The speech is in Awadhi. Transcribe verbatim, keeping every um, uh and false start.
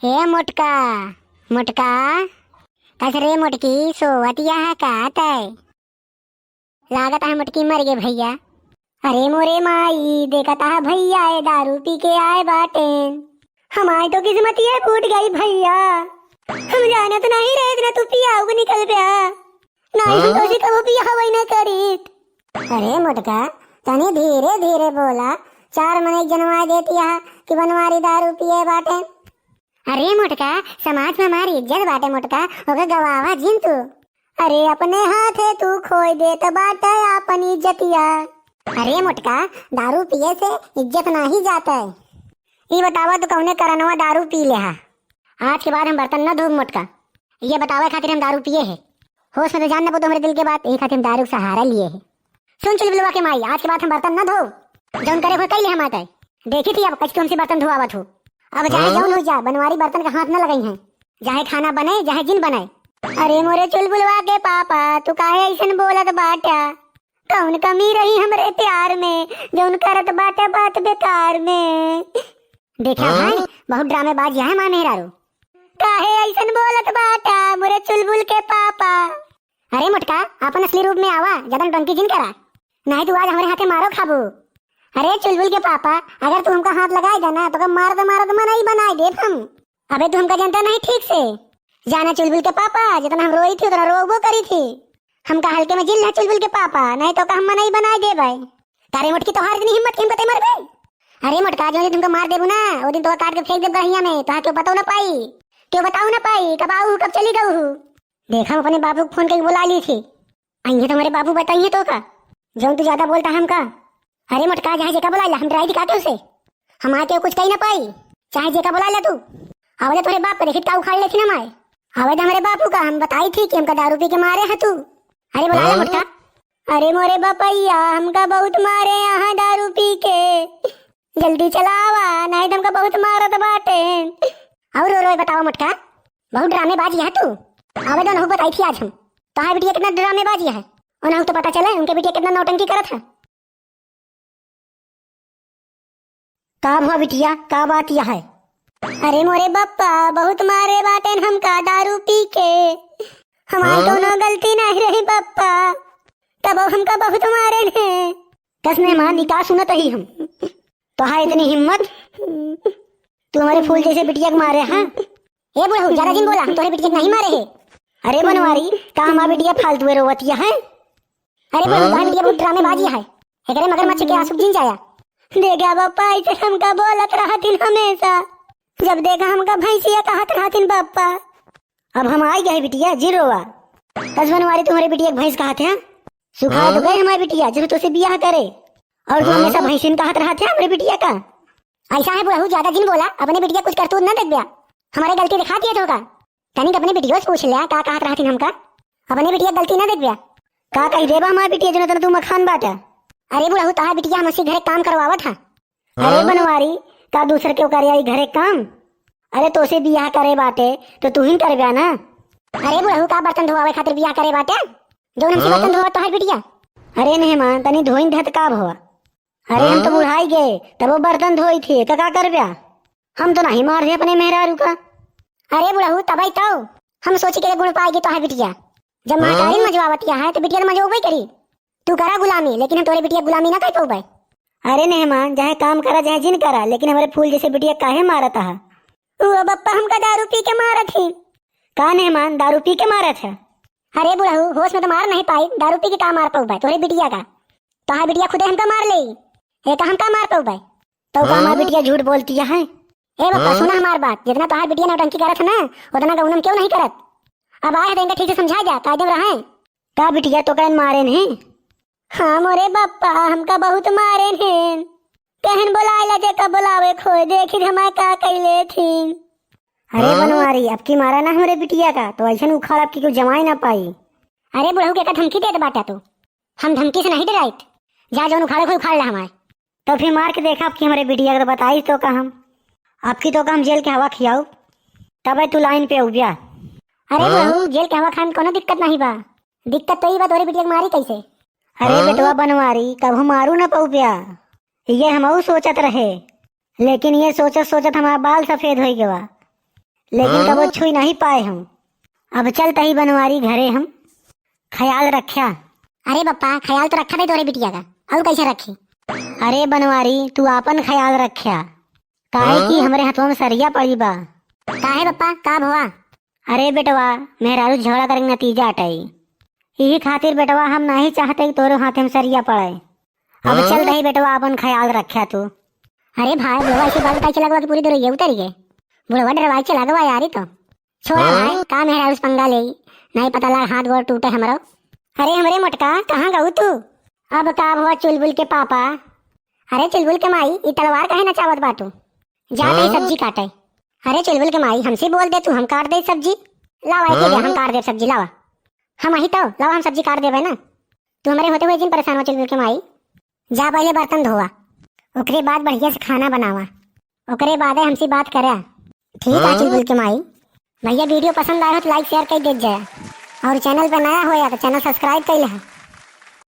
ए मोटका, मोटका, कस रे मोटकी, सोवत यहाँ का तय? लागत है मोटकी मर गे भइया। अरे मोरे माई, देखत है भइया, ए दारू पी के आए बाटेन। हमार तो किस्मतिये फूट गई भइया, हम जानत नहीं रहे इतना तू पियाऊ के निकल गया। नाही हम हाँ? तोसे कबो बियाह वही ना करीत। अरे मोटका, तनी धीरे धीरे बोला, चार मनई जनवाए देती है कि बनवारी दारू पिए बाटे। अरे मोटका, समाज में हमारी इज्जत बाटे मोटका, ओके गवावा जिन तू। अरे अपने हाथे तू खोई देत बाटे अपन इज्जतिया। अरे मोटका, दारू पिए से इज्जत नाही जाता है। ई बतावा तू कौने करनवा दारू पी ले हा? आज के बाद हम बर्तन न धोब मोटका। ये बतावे खातिर हम दारू पिए है। होश में तो जान न पो तू हमरे दिल के बात, यही खातिर हम दारू के सहारा लिए है। सुन चुलबुलवा के माई, आज के बाद हम बर्तन न धोब। जौन करे हो कई ले हम आते। देखी थी अब कैसे तुमसे बर्तन धोआवत हो। अब चाहे हाँ? जौन हो जा, बनवारी बर्तन का हाथ न लगई है। चाहे खाना बने, चाहे जिन बने। अरे मोरे चुलबुलवा के पापा, तू काहे ऐसन बोलत बाटा? कौन कमी रही हमरे प्यार में, जौन करत बाटे बात बेकार में? देखा हाँ? भाई, बहुत ड्रामेबाज यहाँ माँ मेहरारू। काहे ऐसन बोलत बाटा मोरे चुलबुल के पापा? अरे मोटका, अपन असली रूप में आवा, ज्यादा नौटंकी जिन करा, नहीं तू आज हमरे हाथे मारो खाबू। अरे चुलबुल के पापा, अगर तू हमका हाथ लगाए देना तो का मारत मारत मनई बनाए देब हम। अबे तू हमका जानता नहीं ठीक से। जाना चुलबुल के पापा, जितना हम रोई थी उतना रोबो करी थी। हमका हल्के में जिन ले चुलबुल के पापा, नहीं तो का हम मनई बनाए देबै। तारे मोटकी तोहार इतनी हिम्मत कि हमका ते मरबे? अरे मोटका, जो दिन तुमका मार देबू ना, वो दिन तो काट के फेंक देब गढ़िया में, तोहार क्यों पता ना पाई, क्यों बताऊ ना पाई, कब आऊ कब चली गऊ। देखा हम अपने बापू को फोन करके बुला ली थी। अइहे तो हमरे बापू बताइए तो का, जौन तू ज्यादा बोलता हमका। अरे मोटका, चाहे जेका बुला ला, हम डराई दिखाते उसे। हम आके कुछ कही ना पाई, चाहे जेका बुला ला तू। आवे दे तोरे बाप का, देखित का उखाड़ लेथी ना माए। आवे दे हमरे बापू का, हम बताई थी कि हमका दारू पी के मारे है तू। अरे बुला ला हाँ? मोटका। अरे मोरे बपैया, हमका बहुत मारे यहाँ दारू पी के। जल्दी चलावा, नहीं तो हमका बहुत मारत बाटे। और रो रो बतावा मोटका, बहुत ड्रामेबाज यहाँ तू। आवे दे उनहू बताई थी आज हम। तोहार बिटिया कितना ड्रामेबाज यहाँ है, उनहू तो पता चले उनके बिटिया कितना नौटंकी करत है। का भवा बिटिया, का बात यह है? अरे मोरे बप्पा, बहुत मारे बाटेन हमका दारू पी के। हमार हाँ? कौनो गलती नहीं रही बप्पा, तब हमका बहुत मारेन है। कस मेहमान, ई का सुनत ही हम? तोहार इतनी हिम्मत, तू हमरे फूल जैसे बिटिया के मारे, हाँ? ए बुढ़ऊ, ज्यादा जिन बोला, हम तोहरे बिटिया के नहीं मारे है। अरे बनवारी, का हमार बिटिया फालतू रोवतिया है? अरे बुढ़ऊ, हाँ? तोहार बिटिया बहुत ड्रामेबाजी है। एकरे मगरमच्छ के आंसू जिन जाया। देखा बप्पा, ऐसे हमका बोलत रहतिन हमेशा। जब देखा हमका भैंसिया कहत रहतिन बप्पा। अब हम आई गए बिटिया, जिन रोवा। कस बनवारी, तुम्हरे बिटिया के भैंस कहत है? सुखाए तो हाँ? गए हमारे बिटिया, जब तोसे बियाह करे। और तू हाँ? हमेशा भैंसिन कहत रहत है हमरे बिटिया का। ऐसा है बुढ़ऊ, ज्यादा जिन बोला, अपने बिटिया कुछ करतूत ना देखब्या। हमारे गलती दिखा दिया तो का। तनिक अपने बिटिया से पूछ लिया, का कहत रहतिन हमका। अपने बिटिया गलती ना देखब्या। का कही देबा हमार बिटिया, जो ना तू मखान बाटा। अरे बुढ़ऊ, तोहार बिटिया हमसे घरे काम करवावत है। अरे हाँ? बनवारी, का दूसर के ओकर आई घरे काम? अरे तोसे बियाह करे बाटे, तो तू ही करब्या ना। अरे बुढ़ऊ, का बर्तन धोआवे खातिर बियाह करे बाटे? जौन हमसे हाँ? बर्तन धोआ तोहार बिटिया? अरे मेहमान, तनी धोइन धत का भवा? अरे हम तो हाँ? बुढ़ाई गए, तब वो बर्तन धोई थी, का, का करब्या? हम तो नहीं मार रहे अपने मेहरारू का। अरे बुढ़ऊ, तबई तो हम सोची के गुण पाएगी तोहार बिटिया। जब हाँ? महतारी मजवावतिया है, तो बिटिया तो मजवबे करी। तू करा गुलामी, लेकिन हम तोरे बिटिया गुलामी ना कर पउबे। अरे मेहमान, चाहे काम करा, चाहे जिन करा, लेकिन हमरे फूल जैसे बिटिया काहे मारत हा? ओ बप्पा, हमका दारू पी के मारत ही। का मेहमान, दारू पी के मारत है? अरे बुढ़ऊ, होश में तो मार नहीं पाई, दारू पी के का मार पउबे तोरे बिटिया का? तोहार बिटिया खुदे हमका मार ले, एका हम का मार पउबे? तो का हमार हाँ? बिटिया झूठ बोलती है? ए बप्पा, हाँ? सुना हमार बात, जितना तोहार बिटिया नौटंकी करत है ना, उतना गौनम क्यों नहीं करत? अब आए हैं तो इनका ठीक से समझा जा, कायदे में रहे। का बिटिया, तो कहन मारे नहीं? हाँ मोरे बप्पा, हमका बहुत मारे हैं। कहन बोलाए ला, जेका बोलावे खोए, देखी हमार का कैले थी। अरे हाँ? बनवारी, अब की मारा ना हमरे बिटिया का, तो ऐसन उखाड़ अब की क्यों जमाई ना पाई। अरे बुढ़ऊ के का धमकी देत बाटा तू? हम धमकी से नहीं डराइत। जा जौन उखाड़े खोए उखाड़ ला हमारे। तो फिर मार के देखा अब की हमरे बिटिया के, तो बताई तो का हम, अब की तो का हम जेल के हवा खियाऊ, तबे तू लाइन पे उबिया। अरे हाँ? बुढ़ऊ, जेल के हवा खाए में कोनो दिक्कत नहीं बा। दिक्कत तो ई बा तोरे बिटिया के मारी कैसे? अरे हाँ? बेटवा बनवारी, कबहू मारू न पउब्या। ये हमहू सोचत रहे, लेकिन ये सोचत सोचत हमार बाल सफेद होइ गवा। लेकिन कबो छुई नहीं पाए हम। अब चलत ही बनवारी घरे हम, ख्याल रख्या। अरे बप्पा, ख्याल तो रखा नहीं तोरे बिटिया का, और कैसे रखी? अरे बनवारी, तू आपन ख्याल रख्या, काहे कि हमरे हथवा में सरिया पड़ी बा। काहे बप्पा, का भवा? अरे बेटवा, मेहरारू झगड़ा करे के नतीजा अटई, यही खातिर बेटवा हम नहीं चाहते कि तोरे हाथे में सरिया पड़े। अब चलत ही बेटवा, आपन ख्याल रख्या तू। अरे भाई, बुढ़वा ऐसी बात बताई के लगवा कि पूरी दुरैया उतरी गए। बुढ़वा डरवाई के लगवा यारी तो। छोड़ा भाई, का मेहरारू से पंगा लेई, नहीं पता लग हाथ गोड़ टूटे हमरो। अरे हमरे मोटका, कहाँ गऊ तू? अब का भवा चुलबुल के पापा? अरे चुलबुल के माई, ई तलवार काहे नचावत बाटू? जा तई सब्जी काटे। अरे चुलबुल के माई, हमसे बोल दे तू, हम काट दे सब्जी। लावा एके दे, हम काट दे सब्जी, लावा। हम अही तो, लावा हम सब्जी काट देबे ना। तू हमरे होते हुए जिन परेशान हो चुलबुल के माई। जा पहले बर्तन धोवा, ओकरे बाद बढ़िया से खाना बनावा, ओकरे बाद हमसे बात करा। ठीक है चुलबुल के माई। भैया वीडियो पसंद आए हो तो like share कर दे जाए, और channel पे नया हो या तो channel subscribe कर ले।